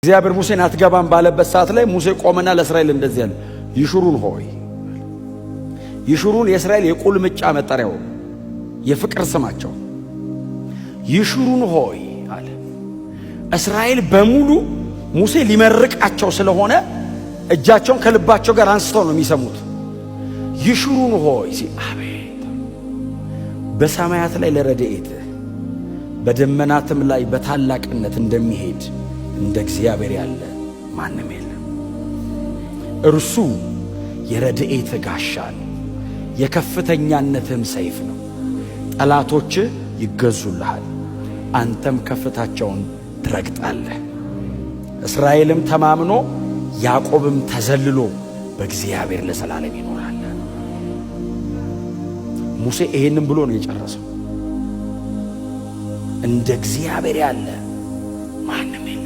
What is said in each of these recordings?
እግዚአብሔር ሙሴን አትገባም ባለበት ሰዓት ላይ ሙሴ ቆመና ለእስራኤል እንደዚህ አለ፣ ይሹሩን ሆይ። ይሹሩን የእስራኤል የቁልምጫ መጠሪያው፣ የፍቅር ስማቸው። ይሹሩን ሆይ አለ። እስራኤል በሙሉ ሙሴ ሊመርቃቸው ስለሆነ እጃቸውን ከልባቸው ጋር አንስተው ነው የሚሰሙት። ይሹሩን ሆይ ሲል፣ አቤት። በሰማያት ላይ ለረድኤትህ በደመናትም ላይ በታላቅነት እንደሚሄድ እንደ እግዚአብሔር ያለ ማንም የለም። እርሱ የረድኤትህ ጋሻ ነው፣ የከፍተኛነትህም ሰይፍ ነው። ጠላቶችህ ይገዙልሃል፣ አንተም ከፍታቸውን ትረግጣለህ። እስራኤልም ተማምኖ ያዕቆብም ተዘልሎ በእግዚአብሔር ለዘላለም ይኖራል። ሙሴ ይሄንን ብሎ ነው የጨረሰው። እንደ እግዚአብሔር ያለ ማንም የለም።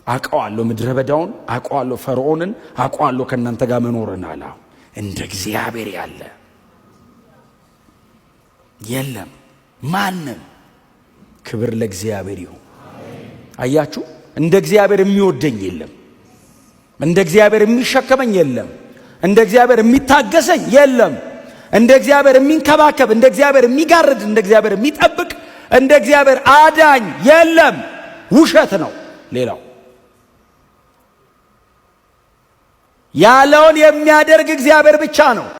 አውቀዋለሁ ምድረ በዳውን፣ አውቀዋለሁ ፈርዖንን፣ አውቀዋለሁ ከእናንተ ጋር መኖርን አለ። እንደ እግዚአብሔር ያለ የለም ማንም። ክብር ለእግዚአብሔር ይሁን። አያችሁ፣ እንደ እግዚአብሔር የሚወደኝ የለም። እንደ እግዚአብሔር የሚሸከመኝ የለም። እንደ እግዚአብሔር የሚታገሰኝ የለም። እንደ እግዚአብሔር የሚንከባከብ፣ እንደ እግዚአብሔር የሚጋርድ፣ እንደ እግዚአብሔር የሚጠብቅ፣ እንደ እግዚአብሔር አዳኝ የለም። ውሸት ነው። ሌላው ያለውን የሚያደርግ እግዚአብሔር ብቻ ነው።